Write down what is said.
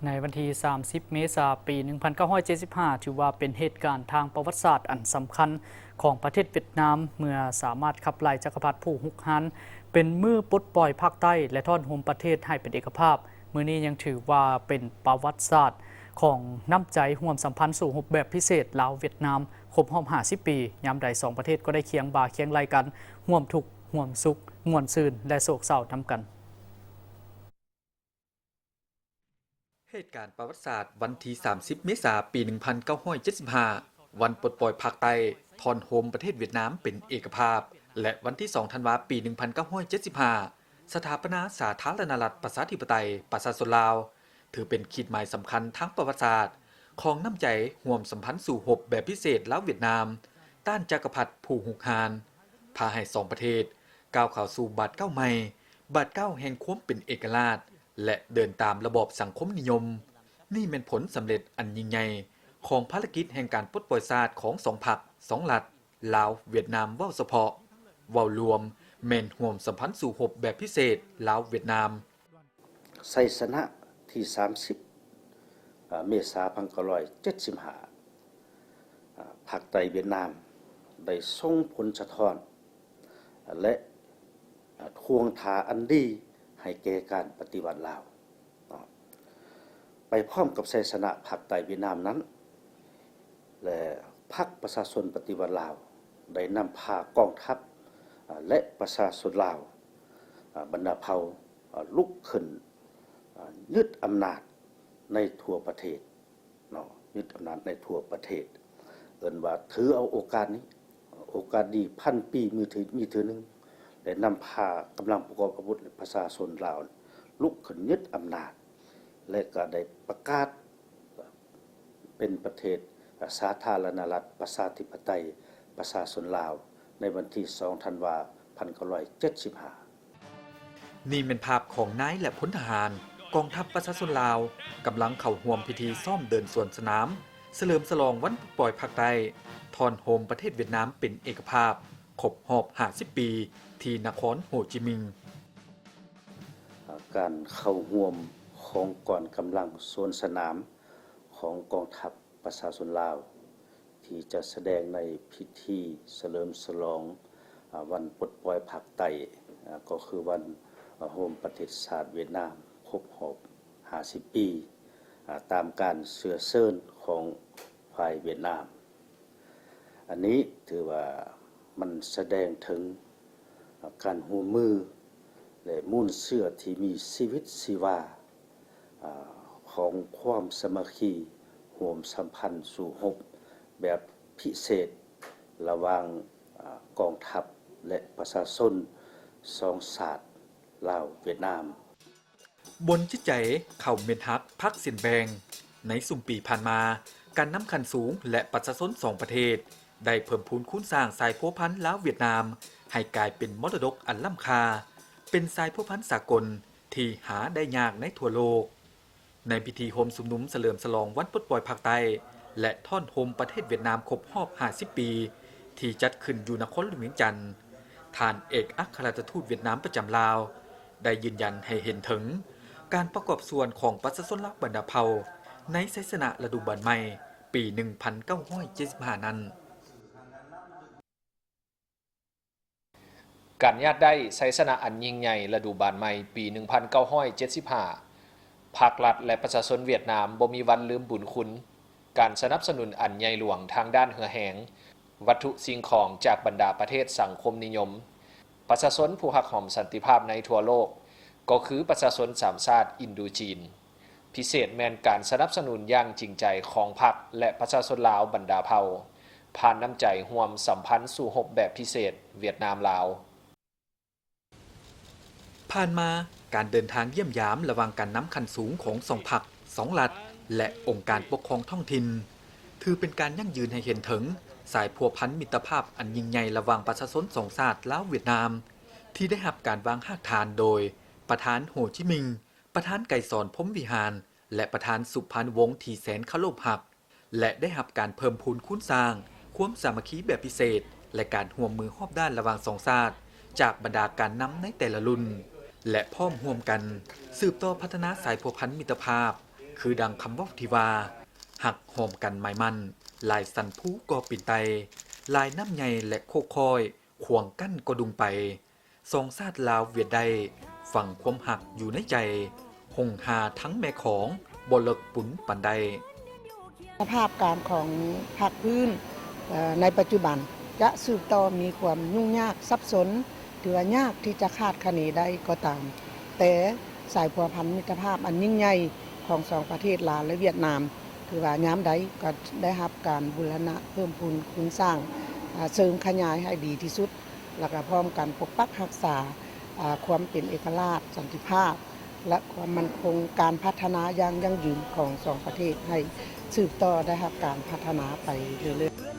ໃນວັນທີສາມສິບ ເມສາ ປີໜຶ່ງພັນເກົ້າຮ້ອຍເຈັດສິບຫ້າ ຖືວ່າເປັນເຫດການທາງປະຫວັດສາດອັນສຳຄັນຂອງປະເທດຫວຽດນາມ ເມື່ອສາມາດຂັບໄລ່ຈັກກະພັດຜູ້ຮຸກຮານ ເປັນມື້ປົດປ່ອຍພາກໃຕ້ ແລະ ທ້ອນໂຮມປະເທດໃຫ້ເປັນເອກະພາບ. ມື້ນີ້ຍັງຖືວ່າເປັນປະຫວັດສາດຂອງນ້ຳໃຈຮ່ວມສຳພັນສູ້ຮົບແບບພິເສດລາວ-ຫວຽດນາມ ຄົບຮອບຫ້າສິບປີ, ຍາມໃດສອງປະເທດກໍໄດ້ຄຽງບ່າຄຽງໄຫຼ່ກັນ ຮ່ວມທຸກຮ່ວມສຸກ, ມ່ວນຊື່ນ ແລະ ໂສກເສົ້ານຳກັນ. ເຫດການປະຫວັດສາດ ວັນທີສາມສິບ ເມສາ ປີໜຶ່ງພັນເກົ້າຮ້ອຍເຈັດສິບຫ້າ ວັນປົດປ່ອຍພາກໃຕ້, ທ້ອນໂຮມປະເທດຫວຽດນາມເປັນເອກະພາບ ແລະ ວັນທີສອງ ທັນວາ ປີໜຶ່ງພັນເກົ້າຮ້ອຍເຈັດສິບຫ້າ ສະຖາປະນາສາທາລະນະລັດ ປະຊາທິປະໄຕ ປະຊາຊົນລາວ ຖືເປັນຂີດໝາຍສຳຄັນທາງປະຫວັດສາດຂອງນ້ຳໃຈຮ່ວມສຳພັນສູ້ຮົບແບບພິເສດລາວ-ຫວຽດນາມ ຕ້ານຈັກກະພັດຜູ້ຮຸກຮານ, ພາໃຫ້ສອງປະເທດກ້າວເຂົ້າສູ່ບາດກ້າວໃໝ່, ບາດກ້າວແຫ່ງຄວາມເປັນເອກະລາດ ແລະ ເດີນຕາມລະບອບສັງຄົມນິຍົມ. ນີ້ແມ່ນຜົນສຳເລັດອັນຍິ່ງໃຫຍ່ຂອງພາລະກິດແຫ່ງການປົດປ່ອຍຊາດຂອງສອງພັກ, ສອງລັດ, ລາວ-ຫວຽດນາມເວົ້າສະເພາະ, ເວົ້າລວມແມ່ນຮ່ວມສຳພັນສູ້ຮົບແບບພິເສດລາວ-ຫວຽດນາມ. ໄຊຊະນະທີສາມສິບ ເມສາ ພັນເກົ້າຮ້ອຍເຈັດສິບຫ້າ ພາກໃຕ້ຫວຽດນາມໄດ້ສົ່ງຜົນສະທ້ອນ ແລະ ທ່ວງທ່າອັນດີໃຫ້ແກ່ການປະຕິວັດລາວ. ໄປພ້ອມກັບໄຊຊະນະພາກໃຕ້ຫວຽດນາມນັ້ນ ແລະ ພັກປະຊາຊົນປະຕິວັດລາວ ໄດ້ນຳພາກອງທັບ ແລະ ປະຊາຊົນລາວ ບັນດາເຜົ່າ ລຸກຂຶ້ນຍຶດອຳນາດໃນທົ່ວປະເທດເນາະ, ຍຶດອຳນາດໃນທົ່ວປະເທດ. ເອີ້ນວ່າຖືເອົາໂອກາດນີ້, ໂອກາດດີພັນປີມີເທື່ອ, ມີເທື່ອໜຶ່ງ ໄດ້ນຳພາກຳລັງປະກອບອາວຸດ ແລະ ປະຊາຊົນລາວລຸກຂຶ້ນຍຶດອຳນາດ ແລະ ກໍໄດ້ປະກາດເປັນປະເທດສາທາລະນະລັດ ປະຊາທິປະໄຕ ປະຊາຊົນລາວ ໃນວັນທີສອງ ທັນວາ ພັນເກົ້າຮ້ອຍເຈັດສິບຫ້າ. ນີ້ແມ່ນພາບຂອງນາຍ ແລະ ພົນທະຫານກອງທັບປະຊາຊົນລາວ ກຳລັງເຂົ້າຮ່ວມພິທີຊ້ອມເດີນສວນສະໜາມ ສະເຫຼີມສະຫຼອງວັນປົດປ່ອຍພາກໃຕ້ ທ້ອນໂຮມປະເທດຫວຽດນາມເປັນເອກະພາບ ຄົບຮອບຫ້າສິບປີ ທີ່ນະຄອນໂຮຈິມິງ. ການເຂົ້າຮ່ວມຂອງກອງກຳລັງສວນສະໜາມຂອງກອງທັບປະຊາຊົນລາວ ທີ່ຈະສະແດງໃນພິທີສະເຫຼີມສະຫຼອງ ອາ ວັນປົດປ່ອຍພາກໃຕ້ ອາ ກໍຄືວັນ ອາ ໂຮມປະເທດຊາດຫວຽດນາມຄົບຮອບຫ້າສິບປີ ອາ ຕາມການເຊື້ອເຊີນຂອງຝ່າຍຫວຽດນາມ. ອັນນີ້ຖືວ່າມັນສະແດງເຖິງ ອາ ການຮ່ວມມື ແລະ ມູນເຊື້ອທີ່ມີຊີວິດຊີວາ ອາ ຂອງຄວາມສາມັກຄີຮ່ວມສຳພັນສູ້ຮົບແບບພິເສດລະຫວ່າງ ອາ ກອງທັບ ແລະ ປະຊາຊົນສອງຊາດລາວ-ຫວຽດນາມ. ບົນຈິດໃຈເຂົ້າເມັດຮັກພັກເສັ້ນແບ່ງ. ໃນຊຸມປີຜ່ານມາ, ການນຳຂັ້ນສູງ ແລະ ປະຊາຊົນສອງປະເທດ ໄດ້ເພີ່ມພູນຄູນສ້າງສາຍພົວພັນລາວ-ຫວຽດນາມ ໃຫ້ກາຍເປັນມໍລະດົກອັນລ້ຳຄ່າ, ເປັນສາຍພົວພັນສາກົນທີ່ຫາໄດ້ຍາກໃນທົ່ວໂລກ. ໃນພິທີໂຮມຊຸມນຸມສະເຫຼີມສະຫຼອງວັນປົດປ່ອຍພາກໃຕ້ ແລະ ທ້ອນໂຮມປະເທດຫວຽດນາມຄົບຮອບຫ້າສິບປີ ທີ່ຈັດຂຶ້ນຢູ່ນະຄອນຫຼວງວຽງຈັນ, ທ່ານເອກອັກຄະລັດຖະທູດຫວຽດນາມປະຈຳລາວ ໄດ້ຢືນຢັນໃຫ້ເຫັນເຖິງການປະກອບສ່ວນຂອງປະຊາຊົນລາວບັນດາເຜົ່າ ໃນໄຊຊະນະລະດູບານໃໝ່ປີໜຶ່ງພັນເກົ້າຮ້ອຍເຈັດສິບຫ້ານັ້ນ. ການຍາດໄດ້ໄຊຊະນະອັນຍິ່ງໃຫຍ່ລະດູບານໃໝ່ປີໜຶ່ງພັນເກົ້າຮ້ອຍເຈັດສິບຫ້າ ພາກລັດ ແລະ ປະຊາຊົນຫວຽດນາມບໍ່ມີວັນລືມບຸນຄຸນ ການສະໜັບສະໜູນອັນໃຫຍ່ຫຼວງທາງດ້ານເຮືອແຮງ, ວັດຖຸສິ່ງຂອງຈາກບັນດາປະເທດສັງຄົມນິຍົມ, ປະຊາຊົນຜູ້ຮັກຫອມສັນຕິພາບໃນທົ່ວໂລກ ກໍຄືປະຊາຊົນສາມຊາດອິນໂດຈີນ. ພິເສດແມ່ນການສະໜັບສະໜູນຢ່າງຈິງໃຈຂອງພັກ ແລະ ປະຊາຊົນລາວບັນດາເຜົ່າ ຜ່ານນ້ຳໃຈຮ່ວມສຳພັນສູ້ຮົບແບບພິເສດຫວຽດນາມ-ລາວ. ຜ່ານມາ, ການເດີນທາງຢ້ຽມຢາມລະຫວ່າງການນຳຂັ້ນສູງຂອງສອງພັກ, ສອງລັດ ແລະ ອົງການປົກຄອງທ້ອງຖິ່ນ ຖືເປັນການຢັ້ງຢືນໃຫ້ເຫັນເຖິງສາຍພົວພັນມິດຕະພາບອັນຍິ່ງໃຫຍ່ລະຫວ່າງປະຊາຊົນສອງຊາດລາວ-ຫວຽດນາມ ທີ່ໄດ້ຮັບການວາງຮາກຖານໂດຍປະທານໂຮຈິມິງ, ປະທານໄກສອນ ພົມວິຫານ ແລະ ປະທານສຸພານຸວົງ ທີ່ແສນເຄົາລົບຮັກ ແລະ ໄດ້ຮັບການເພີ່ມພູນຄູນສ້າງຄວາມສາມັກຄີແບບພິເສດ ແລະ ການຮ່ວມມືຮອບດ້ານລະຫວ່າງສອງຊາດ ຈາກບັນດາການນຳໃນແຕ່ລະລຸ້ນ ແລະ ພ້ອມຮ່ວມກັນສືບຕໍ່ພັດທະນາສາຍພົວພັນມິດຕະພາບ ຄືດັ່ງຄຳເວົ້າທີ່ວ່າ ຮັກຮ່ວມກັນໝາຍໝັ້ນ, ຫຼາຍສັນພູກໍເປັນໄຕ່, ຫຼາຍນ້ຳໃຫຍ່ ແລະ ໂຄກຄ້ອຍ ຂວາງກັ້ນກໍດຸ່ງໄປ. ສອງຊາດລາວຫວຽດໄດ້ ຝັງຄວາມຮັກຢູ່ໃນໃຈ, ຫົງຫາທັງແມ່ຂອງ ບໍ່ເລິກປຸນປານໃດ. ສະພາບການຂອງພາກພື້ນ ເອີ ໃນປັດຈຸບັນຈະສືບຕໍ່ມີຄວາມຫຍຸ້ງຍາກສັບສົນ ຫຼືວ່າຍາກທີ່ຈະຄາດຄະເນໄດ້ກໍຕາມ, ແຕ່ສາຍພົວພັນມິດຕະພາບອັນຍິ່ງໃຫຍ່ຂອງສອງປະເທດລາວ ແລະ ຫວຽດນາມ ຖືວ່າຍາມໃດກໍໄດ້ຮັບການບູລະນະເພີ່ມພູນຄູນສ້າງ, ອາ, ເສີມຂະຫຍາຍໃຫ້ດີທີ່ສຸດ, ແລ້ວກໍພ້ອມກັນປົກປັກຮັກສາ, ອາ, ຄວາມເປັນເອກະລາດ, ສັນຕິພາບ ແລະ ຄວາມໝັ້ນຄົງ, ການພັດທະນາຢ່າງຢັ້ງຢືນຂອງສອງປະເທດໃຫ້ສືບຕໍ່ໄດ້ຮັບການພັດທະນາໄປເລື້ອຍໆ.